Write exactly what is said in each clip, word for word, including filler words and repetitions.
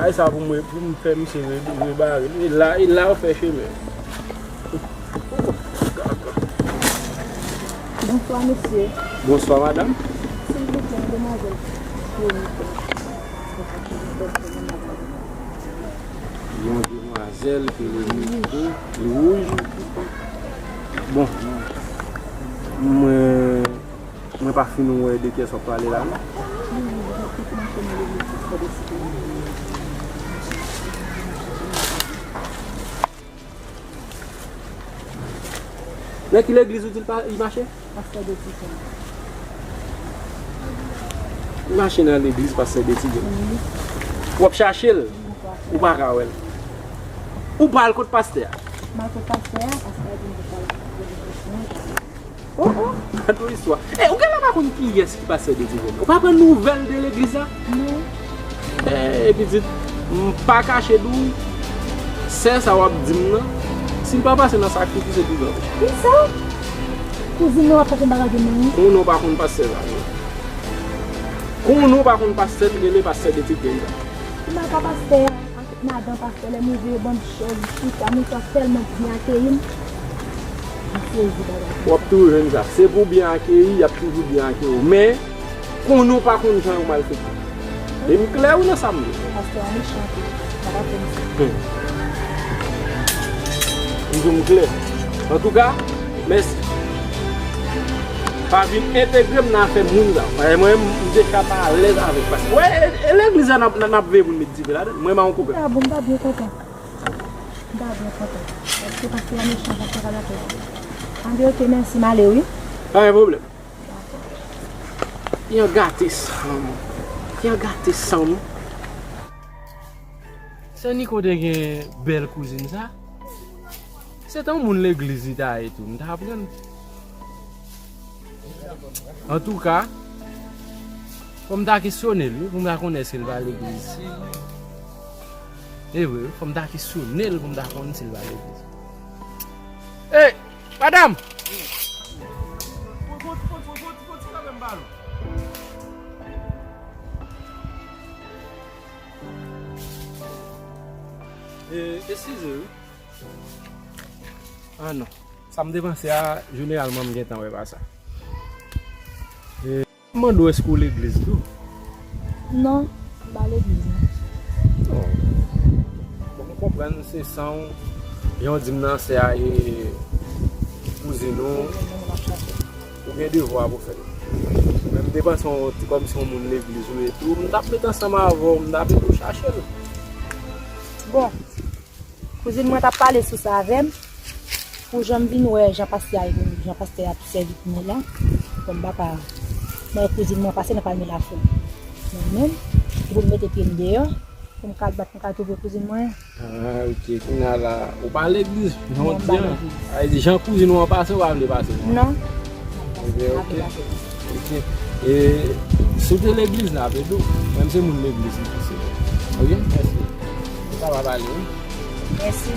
Ay sa pou mwen, pou m fè misye re-, rebare l. E la, e la w fè chemen. Bonswa, mesye. Bonswa, madanm. Silvouplè, demwazèl Véronique. Yon demwazèl ki rele Nico, li wouj. Bon, mwen, mwen pa fin wè de kiyès w ap pale la, non. Nan ki legliz ou di l pa, li mache? Pastè Detigen. Li mache nan legliz Pastè Detigen. Wi. W ap chache l, ou pa ka wè l. Ou pral kot pastè a? M al kot pastè a, pastè a di m pou m al. Oh, oh, gad yon istwa. E, ou genlè pa konn kiyès ki pastè Detigen. Ou pa pran nouvèl de legliz la? Non. E, pitit, m pa kache di w, sè sa w ap di m nan, si l pa pase nan sa ki pou se pi gran. Kisa? Kouzin mwen w ap chache bagay de mwen. Konnen w pa konn pastè sa, non. Konnen w pa konn pastè ki rele pastè Detigen sa. M al pa pastè a. Madan pastè, lè m rive yo ban m chèz, chita, moun sa tèlman byen akeyi m. M sezi bagay. W ap toujou jwenn sa. Se pou byen akeyi, y ap toujou byen akeyi w. Men, konnen w pa konn jan yo malfekte. E m klè wi nan sa m di. Pastè a mechan tou. Sa pa fè m sa. Hmm. M di w m klè. Antouka, mèsi. Pa vin entegre m nan afè moun sa. Paske mwen, m deja pa alèz avèk pastè. Wè, e, e legliz la n ap, n ap veye pou n met dife ladan l. Mwen, m pa yon koupè. M ta bon, m ta byen kontan. M ta byen kontan. Paske pastè a mechan, pastè a pa dakò. Ann, ok, mèsi, m ale wi. Pa gen pwoblèm. Dakò. Yon gate san mwen. Yon gate san mwen. San Niko te gen bèl kouzin sa. Se te yon moun legliz li ta ye tou, m ta aprann. Antouka, fò m ta kesyone l, wi, pou m ta konnen si l pa legliz. E vre, wi, fò m ta kesyone l pou m ta konn si l pa legliz. Ey, madanm! E, eskize, wi. Ah non. Sa m te panse a, jeneralman m gentan wè pa sa. E, m mande w èske w legliz tou? Non, m pa legliz, non. Oh. Bon, m konprann se san w, jan w di m nan, se a, e, kouzin ou, ou gen devwa pou fè. Men m te panse w te kòmsi yon moun legliz ou ye tou, m t ap met ansanm avè w, m t ap ede w chache l. Bon. Kouzin mwen t ap pale sou sa avè m, pou jan m vin wè jan pastè a, jan pastè a ap sèvi pou mwen la, kòm papa, mwen kouzin mwen pase nan palme lafou. Mwen menm, pou m mete pye m deyò, pou m ka al bat, m ka al twouve kouzin mwen. Ah, ok, kounye a la, ou pa legliz, jan w di an. Sa vle di, jan kouzin ou an pase, ou pa vle pase non? Non. Ok, ok. Ok. E, si w te legliz la, Pedro, mwen se moun legliz li, se vre. Ok, mèsi. Ou kapab ale, wi. Mèsi.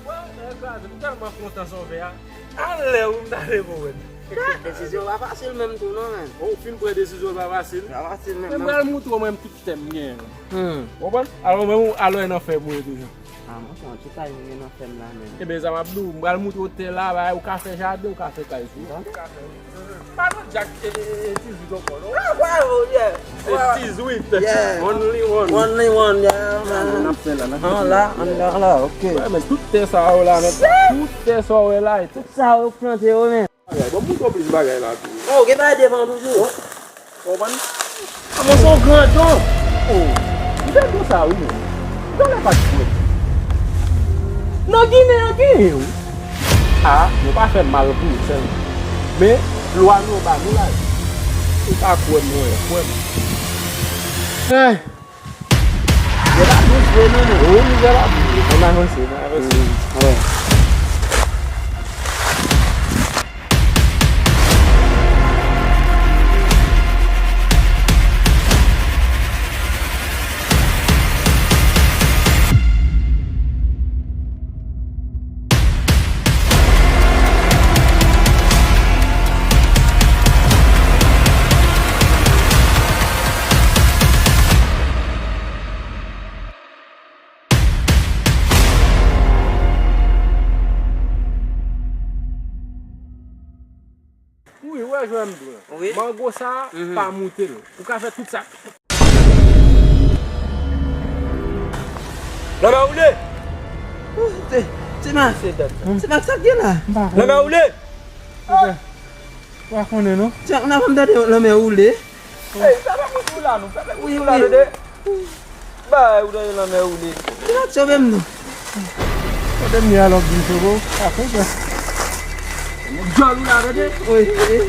Mwen, mwen kraze, m tèlman kontan sa w fè a. Anlè wi m ta leve w wè m. Desizyon pa fasil menm tou non, men. Bon, ou fin pran desizyon pa fasil. Pa fasil menm. Men m pral moutre w mwen tout tè m genyen. Hmm. Ou konprann? Alò menm ou alò nan fè mwen toujou. Ah, monchè, yon ti kay m gen nan fè m la menm. Ebyen sa m ap di w, m pral moutre w tè la, bagay, ou ka fè jaden, ou ka fè kay sou. Bon. Pa nan Jack, e, e, e, dizuit ankò, non? Ah, bravo, yeah. Se dizuit. Yeah. Only one. Only one, yeah, man. N ap fè la, n ap fè la. An la, an la, an la, ok. Wè, men tout tè sa yo la, men tout tè sa yo wè la, e tout sa yo plante yo, men. Bagay, bon, m montre w plis bagay la tou. Oh, gen bagay devan w toujou. Ou konprann? Ah, men se yon grandon. Oh, m te di w sa, wi, men. Yon lè pa t fwèt. Nan Ginen an genyen, wi. A, nou pa fè mal pou yo sèlman. Men, lwa nou ba nou la. Ou pa kwè m, mwen kwè m. Ay. Mizè la dous vre, non, non. Wi, mizè la dous vre. Ann avanse, ann avanse. Wi. Wi, ou wè jan m di w lan. Wi. Mango sa a, mhm, pa moute l. Ou ka fè tout sa. Lanmè woule! Ti, ti ma, ti ma, sa k gen la? Lanmè woule! Ou pa konnen, non? Ti ma, ou n ap tande lanmè woule. Ey, fè mèt ou la, non. Fè mèt ou la, wi, wi. Tande. Bay, ou tande lanmè woule. Ti ma, sove m, non. Kote m ye alò, Gri Sogo? Afrika. Djòl ou la, tande? Wi, wi.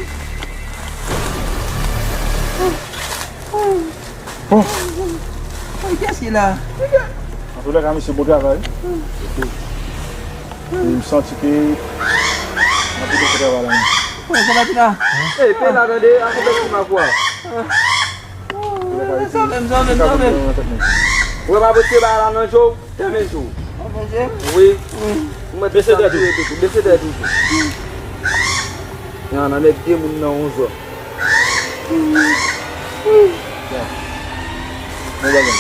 Bon. Wi, kiyès ki la? Antoulèka, mesye, bon travay. E m santi ke n ap fè travay la menm. Wi, sa va, ti la? Ey, pe la, tande, akonpè ti ma kwa. Sove m, sove m, sove m. Ou wè m ap retire bagay la nan je w, fèmen je w. Fèmen je m? Wi. Wi. Ou mèt bese tèt ou. Bese tèt ou. Nan, nan, nèg de moun nan yon zòn. Ya. Bon bagay.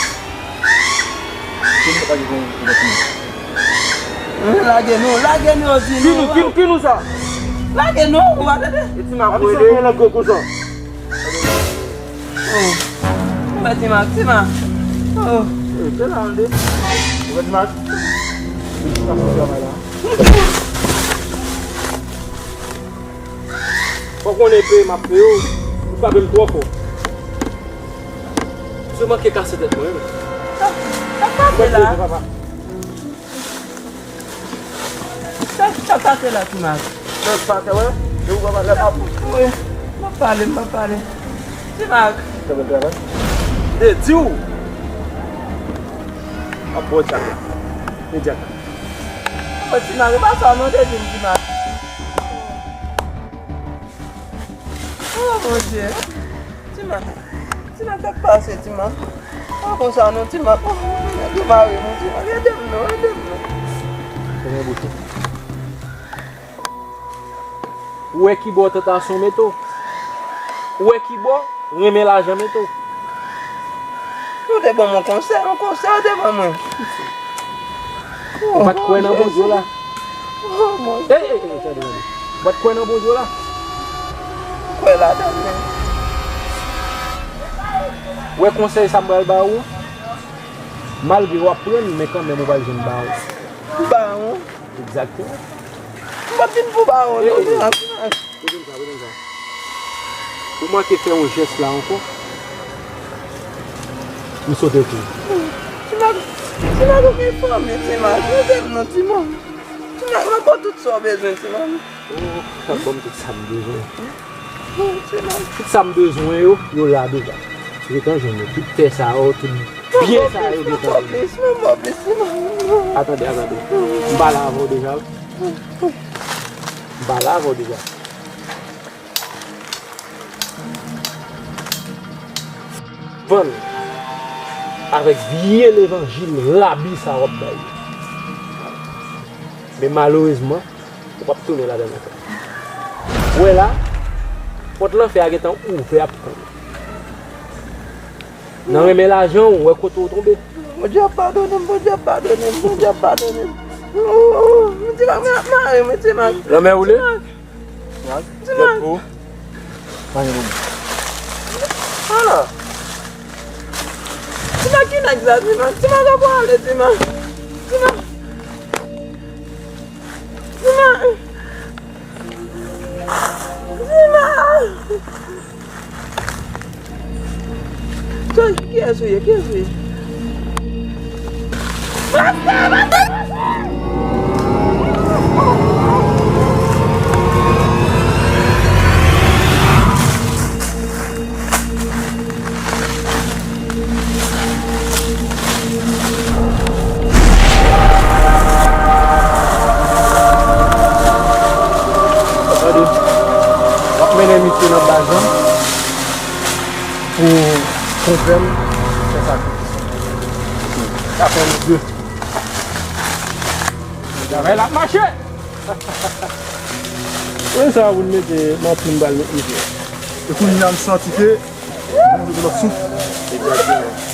Ki nou pa gen yon lòt moun? Lage nou, lage nou, di nou. Ki nou, ki nou sa? Lage nou, ou pa tande? E ti ma pou ede. Lage nou. Oh. Mwen ti ma, ti ma. Oh. E, se la, an de. Mwen ti ma. Sa fè travay la. Fò konnen pe m ap pe yo, ou frape m twò fò. Misye manke kase tèt mwen, wi. Sa, sa k pase la? Sa, sa k pase la, Ti Mak? Sa k pase, wè? E ou papa lè pa pou. Wi, m ap pale, m ap pale. Ti Mak. Sa bèl travay. De di w. Ap bon tchak la. Medyat la. Oh, Ti Mak, e pa sa w non te di m, Ti Mak. Oh, Bondye. Ti Mak. Ti Mak, sa k pase, Ti Mak? Pa konsa non, Ti Mak. Oh, nèg yo mare nou, Ti Mak. Ede m non, ede m non. Ou wè ki bò tantasyon mete w? Ou wè ki bò renmen lajan mete w? Yo te ban mwen konsèy, yon konsèy yo te ban mwen. Ou pa t kwè nan Bondye w la? Oh, mon Dieu. Ey, ey, ey, tande, tande. Ou pa t kwè nan Bondye w la? Kwè ladan l, men. Ou wè konsèy sa m pral ba ou? Malgre w ap pran l, men kanmenm ou pral jwenn bawon. Bawon? Egzakteman. M p ap vin pou bawon, non, men. Kote m sa, kote m sa? Ou manke fè yon jès la ankò. M sote kou. Ti Mak, Ti Mak, ou gen fanmi, Ti Mak. Ede m non, Ti Mak. Ti Mak, m ap ba w tout sa w bezwen, Ti Mak. Oh, w ap ban m tout sa m bezwen. Oh, Ti Mak. Tout sa m bezwen yo, yo la deja. Ou gentan jwenn yo. Tout tè sa yo, tout byen sa yo gentan. Mwen ba w plis, mwen ba w plis, Ti Mak. Atande, atande. M pale avè w deja, wi. M pale avè w deja. Vann avèk vye levanjil rabi sa w ap bay yo. Men malerezman, ou p ap tounen ladan l ankò. Ou wè la, pòt lanfè a gentan ouvè pou ou. Nan renmen lajan, ou wè kote w tonbe. Bondye ap padone m, Bondye ap padone m, Bondye ap padone m. Oh, oh, oh, Ti Mak, men ap mare mwen, Ti Mak. Lanmè woule? Ti Mak. Ti Mak. Ala. Ti Mak, ki nèg sa, Ti Mak? Ti Mak, ap ale, Ti Mak. Ti Mak. Ti Mak. Ti Mak. Kiyès ou ye? Kiyès ou ye? Pase, pase, pase! Lajan pou konpè m fè sakrifis. Sa fè nou de. Travay la ap mache! Mwen sa pou n mete nan plim bal met misye. E kounye a m santi ke nou mete lòt souf. Egzakteman.